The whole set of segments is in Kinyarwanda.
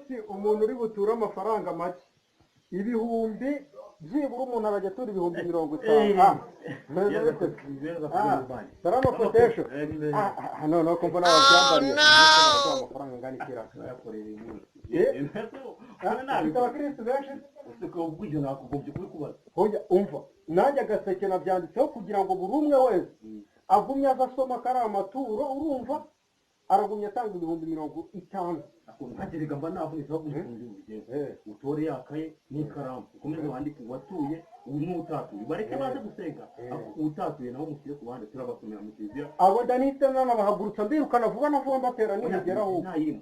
Munsi umuntu uri buture amafaranga make, ibihumbi byibura, umuntu arajya atura 50,000. Ah, meze bite? Ah, salama potesho. Ah, noneho ko mbona wabyambariye amafaranga angana ikira? Eh? Ah, ufite abakirisitu benshi. Hoya, umva, nanjye agaseke nabyanditseho kugira ngo buri umwe wese agumye aza asoma ko ari amaturo. Urumva, aragumya atanga 50,000. Nkagereka mba navunitse aho kundi ubigenza. Utore yakaye n'ikaramu, ukomeze wandike uwatuye n'utatuye, bareke baze gusenga. Utatuye nawe mushyire ku ruhande, turabasomera mu kiliziya. Abo ndanihita nanabahagurutsa, mbirukana vuba na vuba, mbatera nibigeraho. Ntayirimo.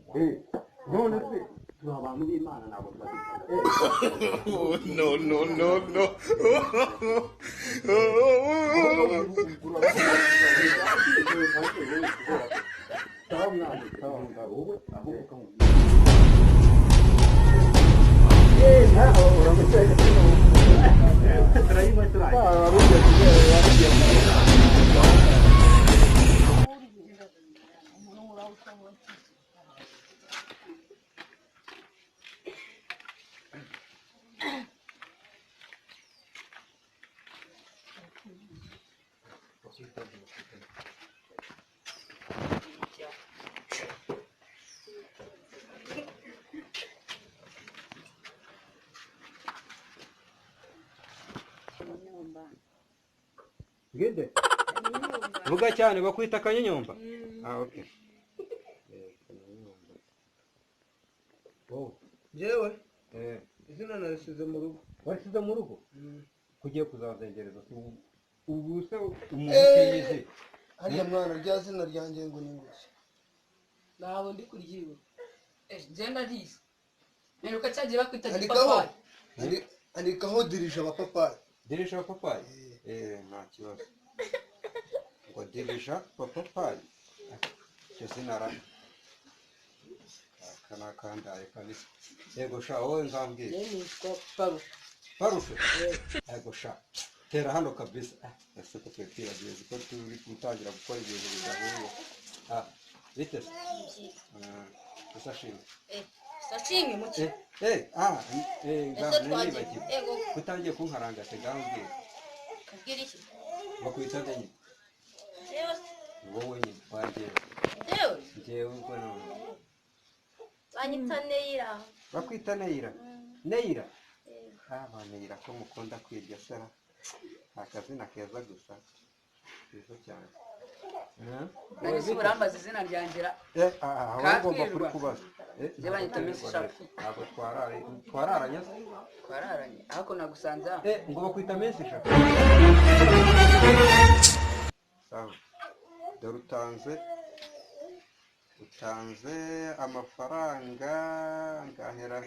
None se Turi abantu b'Imana, ntabwo tubazikana. No, no, no, no. Sawa mwana, sawa sawa. Wowe ahubwo ukamubwira. Nawe uramutse. Turayinywa turangiye. Wari ugiye. Ngende. Vuga cyane, bakwita Kanyenyomba. Ah, okay. Kanyenyomba. Oh, Njyewe izina narisize mu rugo. Warisize mu rugo? Kugiye kuzazengereza se ubu se umuntu utiyizi. Harya mwana, rya zina ryanjye ngo ni nguki? Ntabwo ndi kuryibuka. Ngenda rizi, mperuka cyagiye bakwita Andikaho. Gipapayi. Andikaho dirija abapapayi. Dirisha papayi? Nta kibazo. Ngo dirija papayi. Icyo zina ra. Aka nakandaye kabisa. Yego sha, wowe nzambwira. Njye nitwa Parufe. Parufe? Yego sha. Tera hano kabisa. Ese ko twe twibagiwe ko turi gutangira gukora ibintu bidahuye. Ah, bite se? Ah, ese ashimwe. Sashimwe muki? Ah, Ese ngaho twagiye nibagiwe. Ego. Kutangiye kunkaranga se, ngaho mbwira. Kubwira iki? Bakwita nde nyine? Jewe? Wowe nyine, wanjyewe. Jewe? Njyewe ubwo none. Banyita Neyira. Bakwita Neyira. Neyira? Ah, ba Neyira ko mukunda kwirya sera. Akazina keza gusa. Keza cyane. Eh? None se urambaza izina ryanjye ra? Ah, wowe ugomba Katwirwa. kuri kubaza. Njye banyita Miss Shafi. Ntabwo twararanye se? Twararanye, ariko nagusanze hano. Ngo bakwita Miss Shafi. Sawa. Dore utanze amafaranga ngahera,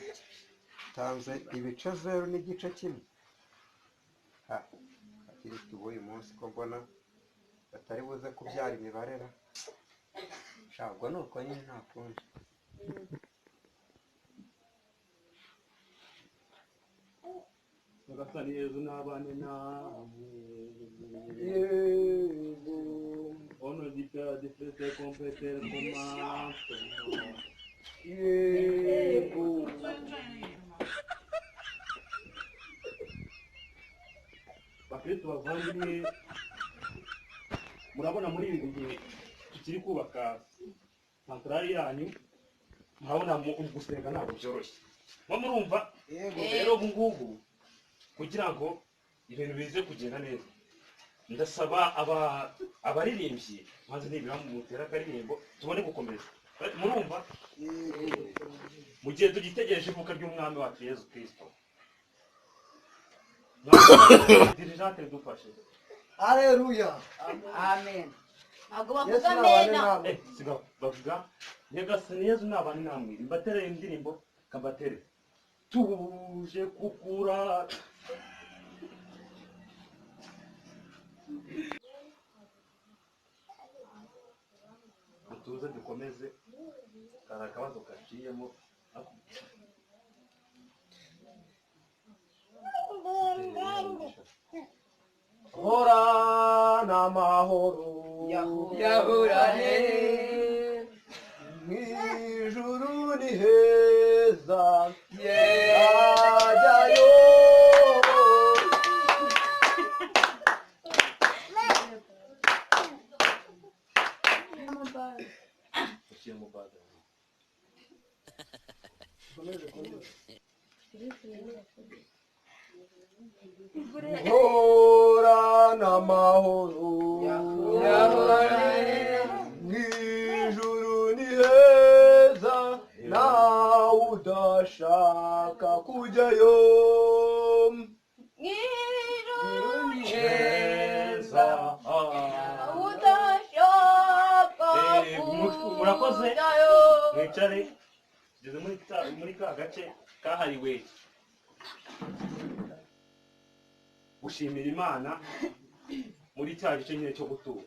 utanze ibice 0.1. Ha, abakirisitu b'uyu munsi ko mbona batari buze kubyara imibare ra? Sha, ubwo ni uko nyine, nta kundi. Nyagasani Yezu n'abane namwe. Yego. Ono di père di frère compléter comment. Yego. Bakristo bavandimwe, murabona muri ibi bihe tukiri kubaka santarari yanyu, murabona mu gusenga ntabwo byoroshye, muba murumva. Yego. Rero ubu ngubu kugira ngo ibintu bize kugenda neza, ndasaba aba abaririmbyi maze nibura mutera akaririmbo tubone gukomeza. Murumva, mu gihe tugitegereje ivuka ry'umwami wacu Yezu Kristo, dirijante dufashe. Aleluya. Amen. Ntabwo Yesu bavuga nabane mena. namwe. Siga bavuga Nyagasani Yezu nabane namwe, mbatere indirimbo kabatere tuje kukura. Mutuze dukomeze, kari akabazo gaciyemo. Hora n'amahoro. Yahurane. Mw'ijuru ni heza. heza, ajyayo. Ushyiremo bada. Guhorana amahoro mw'ijuru ni heza, nawe udashaka kujyayo. Mw'ijuru ni heza. udashaka Murakoze. kujyayo. Mwicare. Tugeze muri ka gace kahariwe gushimira Imana muri cya gice nyine cyo gutura.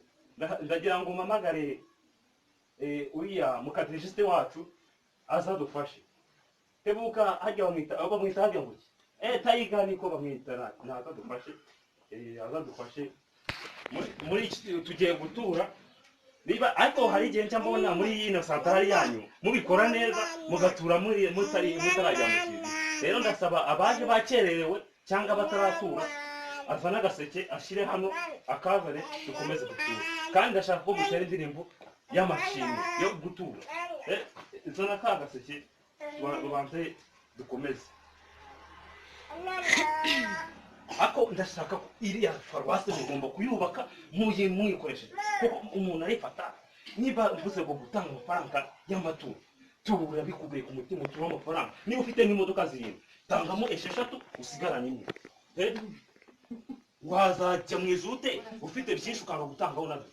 Ndagira ngo mpamagare uriya mukateresiste wacu azadufashe. Tebuka hajya bamwita, aho bamwita hajya ngo iki? Tayiga niko bamwita, ntazadufashe. Azadufashe muri iki tugiye gutura. Niba ariko hari igihe nca mbona muri iyi santari yanyu mubikora neza mugatura muri mutari mutarajya mu kintu. Rero ndasaba abaje bakererewe cyangwa bataratura azane agaseke ashire hano akazane dukomeze gutura. Kandi ndashaka ko mutera indirimbo y'amashimwe yo gutura. Zana ka gaseke tubanze dukomeze. Ako ndashaka ko iriya paruwasi mugomba kuyubaka muyikoresheje, kuko umuntu arifata. Niba mvuze ngo gutanga amafaranga y'amaturo, tura bikubiye ku mutima, uture amafaranga. Niba ufite nk'imodoka zirindwi, tangamo 6 usigarane imwe. Wazajya mu ijuru ute ufite byinshi ukanga gutangaho nabyo?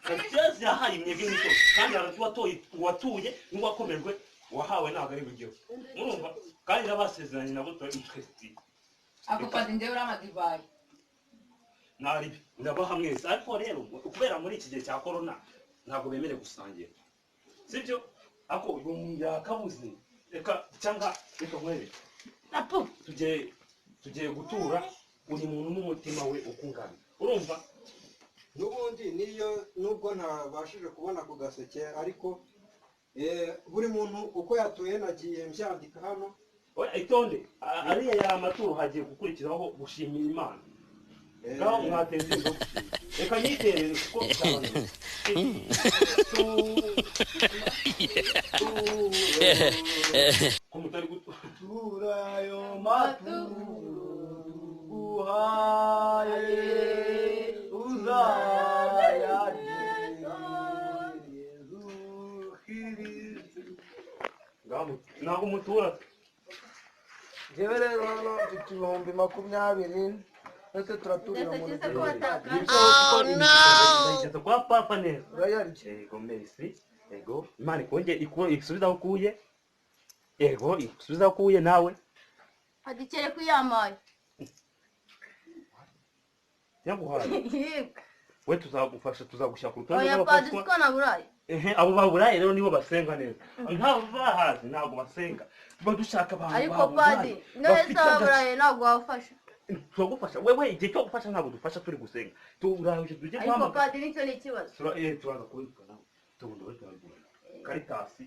Karitsiye zirahaye imyebwe n'imisozi, kandi hari uwatuye n'uwakomejwe, uwahawe ntabwo ari bugeho. Murumva? Kandi n'abasezeranye nabo turi Ako padi njyewe uriya madivayi. Nari ndabaha mwese, ariko rero kubera muri iki gihe cya corona ntabwo bemerewe gusangira, sibyo? Ako yakabuze, reka cyangwa reka nkwereke. Tugiye gutura uri muntu n'umutima we ukungana. Urumva? N'ubundi niyo nubwo ntabashije kubona ku gaseke, ariko buri muntu uko yatuye nagiye mbyandika hano. Oya, itonde. Ariya ya maturo hagiye gukurikiraho gushimira Imana. Ngaho mwateza inzoga. Reka nyiterere kuko cyane. Ko mutari gutura. Turayo maturo tuguhaye, uzayarye Yezu Kristu. Ngaho ntabwo mutura. Njyewe rero hano mfite 20,000, twese turaturira mu Ndetse rugero. ko batakaje. Ndageza kwa papa neza. Urayarya. Yego merci. Yego Imana ikonge isubize aho ukuye. Yego isubize aho ukuye nawe. Adikere kuyamaye. Yaguhaye. We tuzagufasha, tuzagushyira ku rutonde Oya padi rw'abafashwa. siko naburaye. Abo baburaye rero nibo basenga neza. Ntabwo bahazi, ntabwo basenga. Tuba dushaka abantu Ariko baburaye, padi none bafite se ababuraye ntabwo wafasha. Turagufasha wewe, igihe cyo gufasha ntabwo dufasha turi gusenga. Turangije tujye Ariko guhamagara. padi nicyo ni ikibazo. Turaza kubikora nawe. Tugomba kubikora. Karitasi.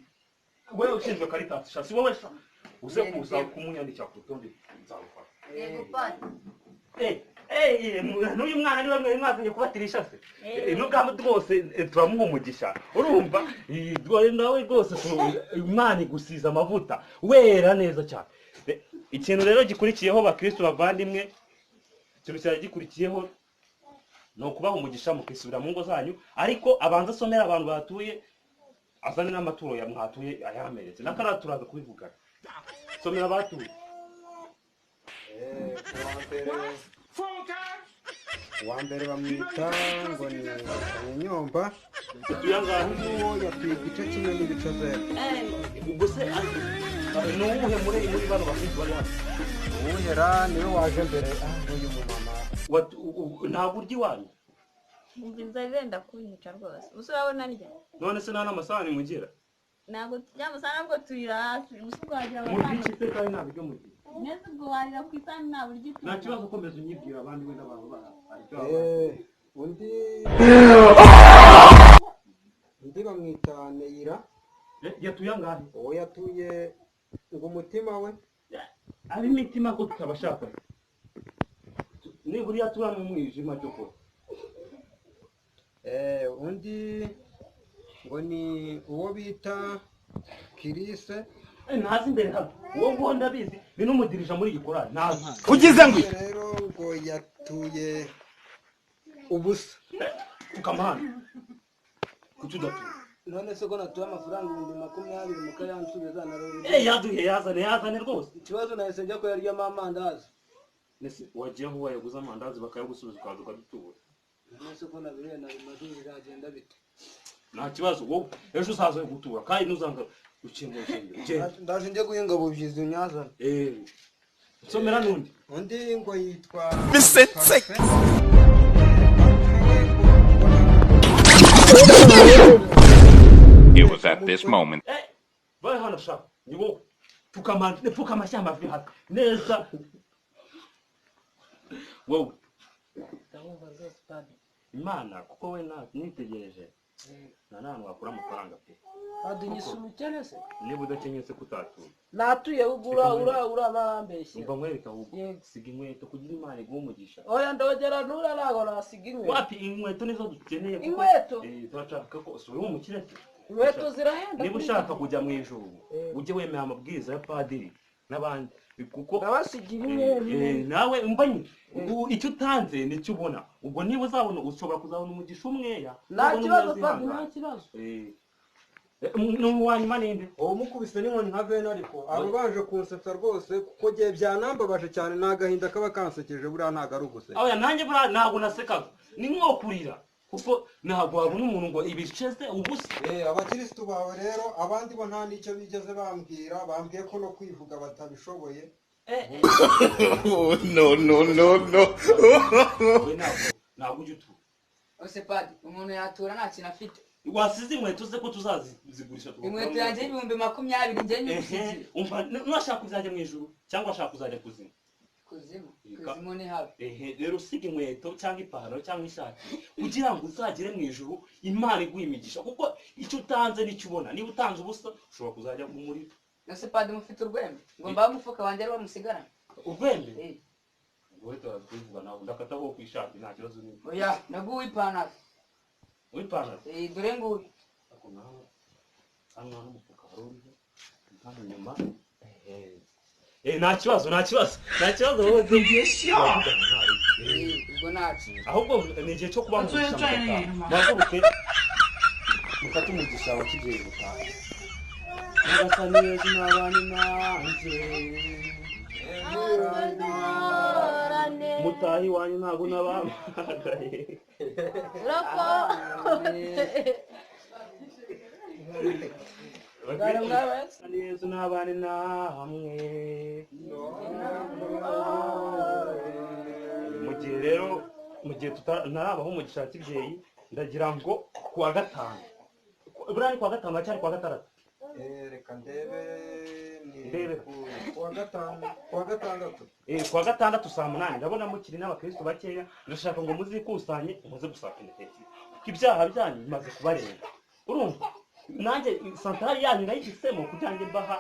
Wewe ushinzwe Karitasi, sha si wowe sha. Uze kuza kumunyandikira ku rutonde nzagufasha. Yego padi. N'uyu mwana niwe mwari mwazanye kubatirisha se? N'ubwabo rwose turamuha umugisha. Urumva? Nawe rwose Imana igusiza amavuta wera neza cyane. Ikintu rero gikurikiyeho bakristo bavandimwe, ikintu cyari gikurikiyeho ni ukubaha umugisha mukisubira mu ngo zanyu, ariko abanza asomera abantu batuye, azane n'amaturo ya mwatuye ayameretse. N'akara turaza kubivugana. Somera abatuye. Uwa mbere bamwita ngo ni Kanyonyomba. Uwo yatuye igice kimwe n'ibice 0. Ubwo se ni uwuhe muri bano bakristo bari hano? Uwuhera niwe waje mbere. Uyu mumama. Ntabwo urya iwanyu? Umva inzara irenda kunyica rwose. Ubu urabona ndya? None se nta n'amasahani mugira? Ntabwo turya amasahani, ahubwo turira hasi. Ubu se wagira Murya amasahani? iki se kandi nta biryo mugira? Neza ubwo warira ku isahani nta buryo Nta itunga. kibazo, ukomeza unyibwira abandi wenda abantu Undi bamwita Neyira. Yatuye angahe? Uwo yatuye ngo umutima we. Ari imitima ko tutabashaka, nibura iyo atura mu mwijima cyo kora. Undi ngo ni uwo bita Kirise. Ntazi imbere hano, uwo nguwo ndabizi, ni n'umudirija muri iyi korali, ntazi. Ugize ngo Rero ngo yatuye ubusa. Pfukama hano, kuki udatuye? None se ko natuye amafaranga 20,000 mukayansubiza na rero? Yaduhe, yazane, yazane rwose. Ikibazo nahise njya kuyaryamo amandazi. Nese wagiye aho wayaguze amandazi bakayagusubiza, ukaza ukadutura? None se ko nabiriye nabimaze, bizagenda bite? Nta kibazo, wowe ejo uzaza gutura kandi ntuzanga uciye mu rusengero, genda. Ndaje njye guhinga bubyizi unyazana. Nsomera n'undi. Undi ngo yitwa Misetse. It was at this moment Vai hano sha, ni wowe, pfukama, pfukama, shyamba amavi hano neza wowe. Ndabumva rwose, padi. Imana, kuko we nitegereje nta n'ahantu wakura amafaranga pe. Padi, nyisa umukene se? Niba udakenyeye se kutatuye? Natuye, ugura ura ura marambeshye. Umva nkwereka ahubwo. Yego. Siga inkweto kugira Imana iguhe umugisha. Oya, ndogera ntura, ntabwo nasiga inkweto. Wapi, inkweto nizo dukeneye kuko- Inkweto? Turashaka ko si uri umukire se? Inkweto zirahenda. Niba Kuri ushaka iki kujya mu ijuru, ujye wemera amabwiriza ya padiri n'abandi kuko Ndabasigira imwe. Nawe umva nyine, icyo utanze nicyo ubona. Ubwo niba uzabona, ushobora kuzabona umugisha umweya. Nta Nubona kibazo, umwe padi, azihangana. nta kibazo. Ni uwa nyuma ninde? Uwo mukubise n'inkoni nka vene, ariko aba baje kunsetsa rwose, kuko gihe byanambabaje cyane, ni agahinda kaba kansekeje, buriya ntabwo ari uguseka. Oya, nanjye buriya ntabwo nasekaga, ni nko kurira, kuko ntabwo wabona umuntu ngo ibiceze ubusa. Abakirisitu bawe rero, abandi bo nta n'icyo bigeze bambwira, bambwiye ko no kwivuga batabishoboye. No, no, no, no. We ntabwo ujya utura. Ose padi, umuntu yatura nta kintu afite? Wasize inkweto ze ko tuzazigurisha tugakuramo? Inkweto yanjye y'20,000 njye Ehe, nyigusigiye. Umva, nurashaka kuzajya mu ijuru cyangwa ashaka kuzajya kuzimu? Kuzimu. Ika- Kuzimu ni habi. Ehe, rero usiga inkweto cyangwa ipantaro cyangwa ishati kugira ngo uzagere mu ijuru Imana iguhe imigisha, kuko icyo utanze nicyo ubona. Niba utanze ubusa, ushobora kuzajya mu muriro. Nose padi, mufite urwembe ngo mbabe umufuka wanjye ariwo musigarana? Urwembe? Eh. Wowe turabivuga nawe, ndakataho ku ishati, nta kibazo ni. Oya, naguwe ipantaro. W'ipantaro? Dore nguyu. Ariko nawe hano hano umufuka wari uriho hano inyuma. Nta kibazo, nta kibazo, nta kibazo, wowe Ubwo ntacu. Ahubwo ni igihe cyo kuba mugisha, mugataha, muhaguruke mufate umugisha wa kibyeyi gutaha. Nyagasani Yezu n'abana nanjye mutahi iwanyu, ntabwo nabahamagaye. Urakoze. Nyagasani Yezu n'abana namwe. Mu gihe rero, mu gihe ntarabaho umugisha wa kibyeyi, ndagira ngo kuwa gatanu, buriya ni kuwa gatanu cyangwa kuwa gatandatu? Reka ndebe, ni Ndebe. Kuwa gatanu, kuwa gatandatu. Kuwa gatandatu saa 8, ndabona mukiri n'abakristo bakeya, ndashaka ngo muzikusanye muze gusaba penetensiya, kuko ibyaha byanyu bimaze kubarenga. Urumva nanjye santari yanyu nayihisemo kugira ngo mbaha,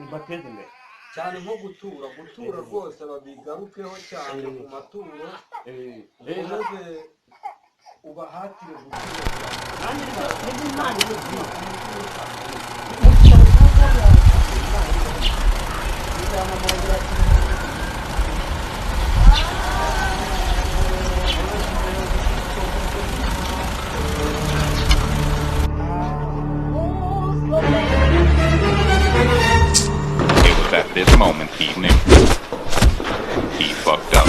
mbateze imbere. Cyane nko gutura, gutura rwose babigarukeho cyane ku maturo. Ukomeze ubahatire gutura. Nanjye nibyo Imana imubwira. It was at this moment he knew. He fucked up.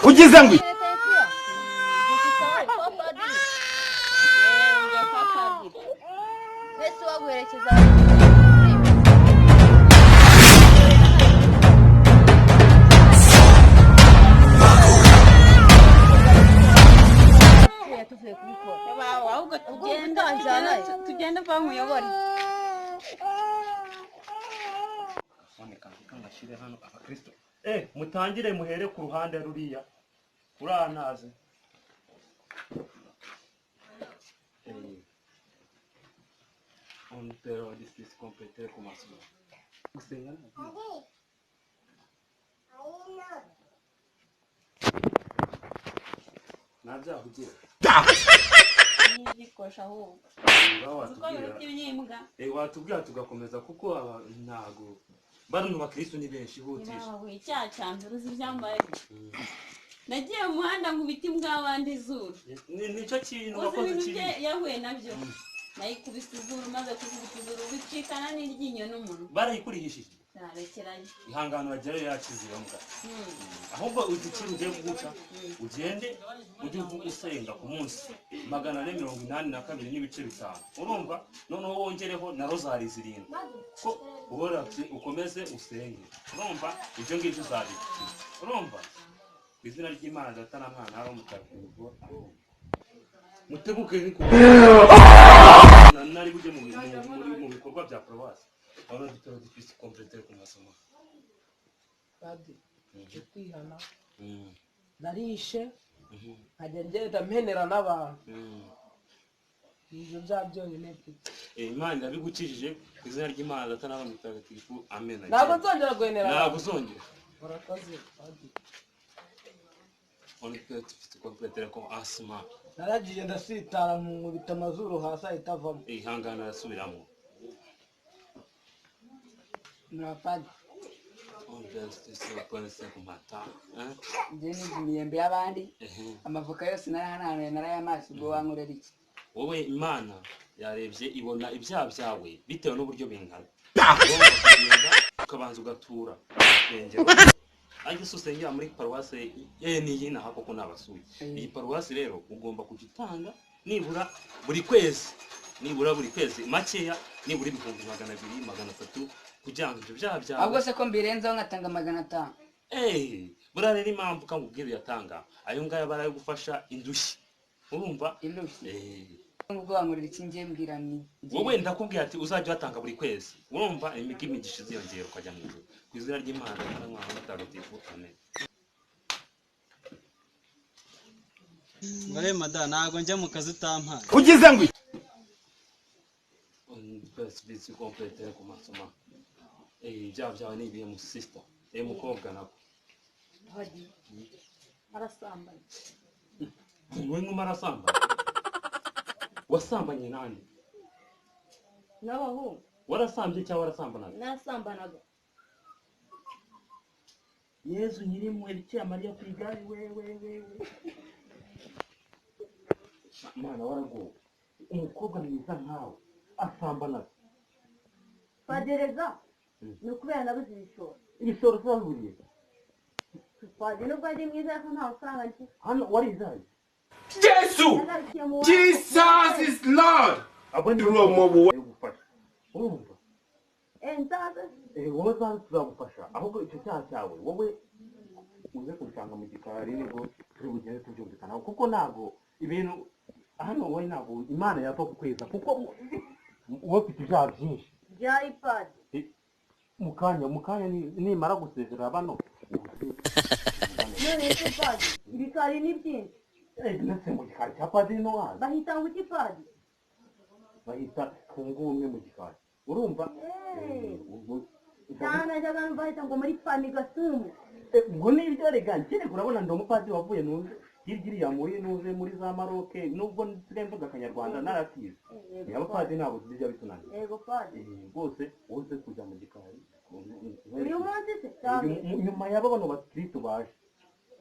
Ugize ngo Penetensiya. Dufite kwa padiri. Njya kwa padiri. Ese waguherekeza. Tuvuye kubikora. Wawe ahubwo Ubwo tugende utanjyana he? tugende mva nkuyobore. Agafone kanjye ngashyire hano abakristo. Mutangire muhere ku ruhande ruriya urantaze. On terra difícil completer com maçã. Gusenga ntabwo. Nta byaha ugira. N'ibyikosha ahubwo. Ngaho Uzi ko watubwira. biruta ibyimbwa. Watubwira tugakomeza kuko aba ntago bano bakristo ni benshi hutisha. Yawe icyaha cya mbere uzi ibyambaye. Nagiye mu muhanda nkubita imbwa y'abandi izuru. Nicyo kintu Uzi wakoze ibintu kibi. bye yahuye nabyo. Nayikubise izuru maze kukubita izuru bicikana n'iryinyo n'umunwa. Barayikurihishije. Narekeranye. Ihangano bagerayo yakize iyo mbwa. Ahubwo uzi ikintu ugiye kuguca, ugende ujye usenga ku munsi 482.5, urumva? Noneho wongereho na rozari 7, ko uhora ukomeze usenge, urumva? Ibyo ngibyo uzabikira, urumva? Ku izina ry'Imana Data na Mwana na Roho Mutagatifu, amen. Mutebuke nari bujye mu bikorwa bya paruwasi. Urabona dutero dufise completer ku masomo. Padiri, nje kwihana. Narishe nkajya ngenda mpenera n'abantu. Ibyo bya byonyine mfite. Imana irabigukijije ku izina ry'Imana Data na Roho Mutagatifu, amen. Ntabwo nzongera guhenera Ntabwo abantu. uzongera. Murakoze padiri. On peut compléter comme asma. Naragiye ndasitara nkubita amazuru hasi ahita avamo. Ihangana arasubiramo. Murapadiri. On peut ku mata. Njye niga imyembe y'abandi, amavoka yose narahananuye narayamaze, ubwo wankorera iki? Wowe Imana yarebye ibona ibyaha byawe bitewe n'uburyo bingana. Ugomba kugenda ukabanza ugatura urusengero. Ariko se usengera muri paruwasi niyi naha koko nabasuye. Iyi paruwasi rero ugomba kujya utanga nibura buri kwezi, nibura buri kwezi makeya, nibura 200,000 300, kugira ngo ibyo byaha byawe. Ahubwo se ko mbirenzaho ngatanga 500? Buriya rero impamvu kamubwira uyatanga ayo ngayo barayagufasha indushyi, urumva? Indushyi. Ubwo wankorera iki njye mbwira ni Wowe ndakubwira ati uzajya uyatanga buri kwezi, urumva? Imigisha iziyongera ukajya mu ijuru. Ku izina ry'Imana Data na Mwana na Mutagatifu, amen. Ngore mada ntago njya mu kazi utampaye. Ugize ngo Bisi complete ku masomo. Ibyaha byawe ni ibihe mu sister? Mukobwa nako. Arasambanye. Wowe nkuma arasambana. Wasambanye nande? N'abahungu. Warasambye cyangwa warasambanaga? Narasambanaga. Yezu nyirimpuhwe Bikira Mariya ku igare we we we we. Mwana waragowe. Umukobwa mwiza nkawe asambanaga. Padereza ni ukubera nabuze ibishoro. Ibishoro twaburiye. Padiri nubwo ari mwiza ariko nta mafaranga ngira. Hano warizaye. Jesu! Nagarukiye mu wacu. Jesus is Lord! Abo ni bo gufasha. Urumva? Nzaza. Wowe zawe tuzagufasha. Ahubwo icyo cyaha cyawe wowe uze kubisanga mu gikari nibwo turi bugende tubyumvikanaho, kuko ntabwo ibintu hano wowe ntabwo Imana yapfa kukweza kuko wowe ufite ibyaha byinshi. Byari padiri. Mu kanya nimara gusezerera bano. None se padiri, ibikari ni byinshi. Ndetse mu gikari cya padiri no wazi. Bahita ngo iki padiri? Bahita ku ngumwe mu gikari. Urumva? Cyane bahita ngo muri panigasumu. Ngo nibyo rega nkere urabona ndi umupadiri wavuye nuze hirya muri nuze muri za Maroke, nubwo nsigaye mvuga akanyarwanda naratize. Abapadiri ntabwo tujya bitunanira. Yego padiri. Rwose woze kujya mu gikari. Uyu munsi se? Nyuma y'aba bano bakristo baje.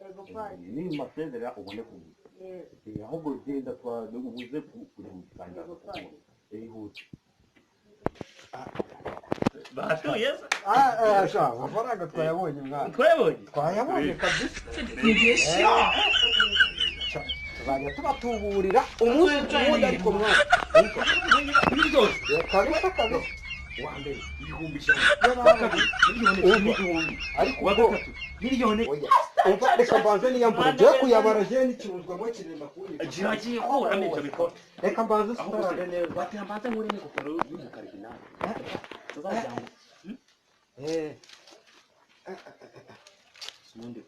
Yego padiri. Ni masezera ubone kuza. Ahubwo genda ubuze kujya mu gikari. Ihute. Batuye se? Ah, sha, amafaranga twayabonye mwana. Twayabonye? Twayabonye kabisa. Sha, tuzajya tubatuburira umunsi ku wundi ariko mwana. Ibi byose. Kabisa kabisa. Uwa mbere 100,000. Uwa kabiri 1,000,000. Ariko Uwa ubwo gatatu miliyoni. oya. Umva reka mbanze niyambure. Ngiye kuyabara je n'ikirunzwamo kirenda kunyika. Kiragiye ko uramenya ibyo bikora. Reka mbanze Ahubwo se sitarare neza. watera mbanze nkure n'ingofero y'umukaridinali. Tuzajyana. Eh. Ubundi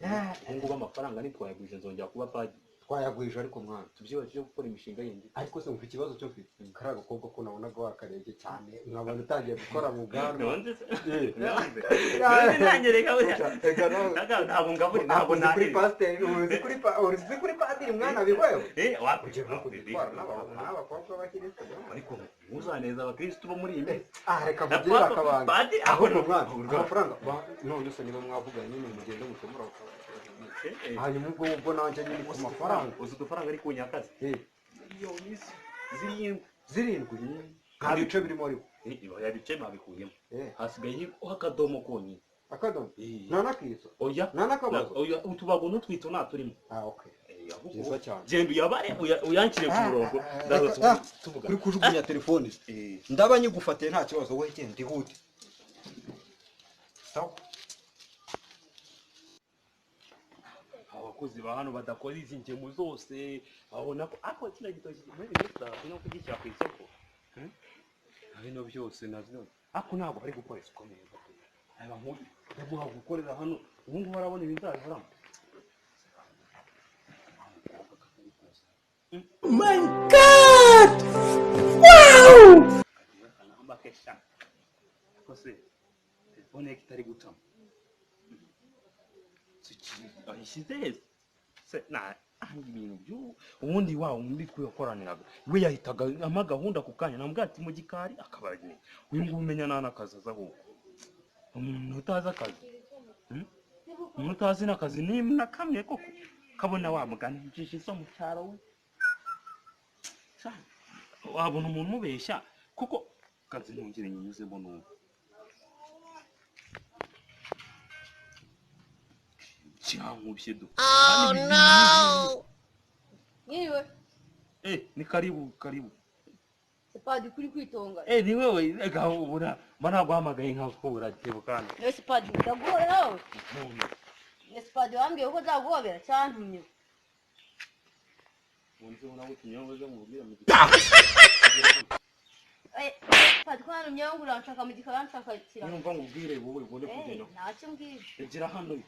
ubu ngubu amafaranga ntitwayagwije nzongera kuba padiri. Twayagwije ariko mwana. Tubyibagije gukora imishinga yindi. Ariko se umva ikibazo cyo mfite. Kariya gakobwa ko nabonaga wakarebye cyane nkabona utangiye gukora mu bwanwa. Nonze se. Eh. Nonze. Nonze nanjye reka buriya. Reka nawe. Ntabwo ngaburi ntabwo Uzi kuri nahera. pasiteri, uzi kuri uzi kuri padiri mwana biwewe. Eh, wapi? Ugiye no kubitwara n'abakobwa b'abakirisitu. Ariko ntuzaneza abakirisitu bo muri iyi minsi. Ah, reka mugirire akabanga. Padiri aho Ahubwo mwana, amafaranga none se niba mwavuganye nyine mugende mukemura akabanga. Hanyuma ubwo ubwo nanjye nyine ku mafaranga. Uzi udufaranga ariko unyakaze. Eh, Miliyoni 7. 7. Nta bice birimo ariko. Oya bice babikuyemo. Eh, Hasigaye akadomo konyine. akadomo. Eh. Nta n'akiso. Oya. Nta n'akabazo. Oya utubago n'utwito ntaturimo. Ah, okay. Eh, ahubwo Byiza cyane. genda uyabare uyanshyire ku murongo ndaza tuvuga. Kuri kujugunya telefone se. Eh. Ndaba nyigufatiye nta kibazo wowe genda ihute. Sawa. Abakozi ba hano badakora izi ngemu zose babona ko ariko kino gitoki muri iyi minsi no kugishyira ku isoko. Bino byose nabyo ariko ntabwo bari gukora isuku neza. Aba nk'uyu ndamuha gukorera hano ubu ngubu arabona ibizabihoramo. My God! Wow! Akanamba kesha ariko se telefone ye itari gucamo ayishyize heza se na ibintu byu ubundi wa undi twiyokoraniraga we yahitaga ampa gahunda ku kanya namubwira ati mu gikari akaba nyine uyu nguyu umenya nta n'akazi aza ahubwo umuntu utazi akazi umuntu utazi n'akazi ni na kamwe koko kabona wa mugani injiji zo mu cyaro we wabona umuntu umubeshya kuko kazi ntongere nyinyuzemo n'ubu cyankubye do. Oh no! Mwiriwe. Eh, ni karibu karibu. Padi kuri kwitonga. Eh, ni wewe ega ubura mba naguhamagaye nkakubura tebukana. Nese padi ndaguhora nawe. Nese padi wambwiye ko nzaguhobera cyantumye. Munzi unagutumye ngo mubwire mu Eh, padi ko nantumye ngo uranshaka mu gikari uranshaka kira. Numva ngubwire wowe ubone kugenda. Ntacyo mbwira. Egera hano.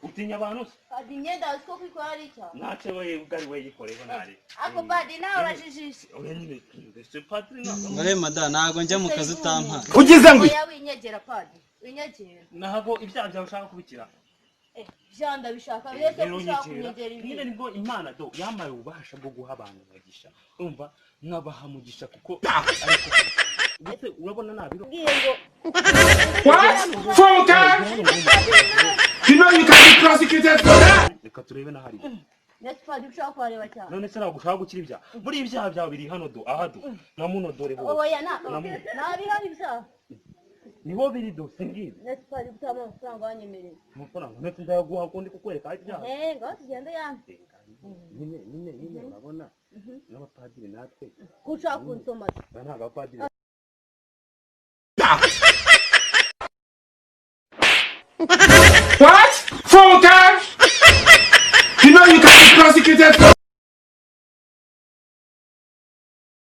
Utinya abantu se? Padi imyenda uzi ko kwikora ari icyaha. Ntacyo we ubwari we yikoreho ntari. Ako padi nawe urajijisha. Oya nyine mbese padiri ntabwo. Ngore mada ntago njya mu kazi utampaye. Ugize ngo Oya winyegera padi. Winyegera. Ntabwo ibyaha byawe ushaka kubikira. Ibyaha ndabishaka biretse ko ushaka kunyegera Nyine ibintu. nibwo Imana do yamaye ububasha bwo guha abantu umugisha. Urumva nkabaha mugisha kuko ariko ndetse urabona nabiro. Mbwiye ngo What? Phone time? You know you can be prosecuted for that. Reka turebe n'ahari. Nese padi ushaka kuhareba cyane. None se ntabwo ushaka gukira ibyaha. Buriya ibyaha byawe biri hano do aha do. Na muno dore hose. Oya na Na muno. nabihari ibyaha. Niho biri do singizi. Nese padi gutama amafaranga wanyemereye. Amafaranga ndetse ndayaguha kundi kukwereka aho ibyaha. Eh, ngaho tugende yampe. Nyine nyine nyine urabona n'abapadiri natwe. Ko ushaka kunsoma se. Aba ntabwo abapadiri. What? Phone time? You know you can be prosecuted for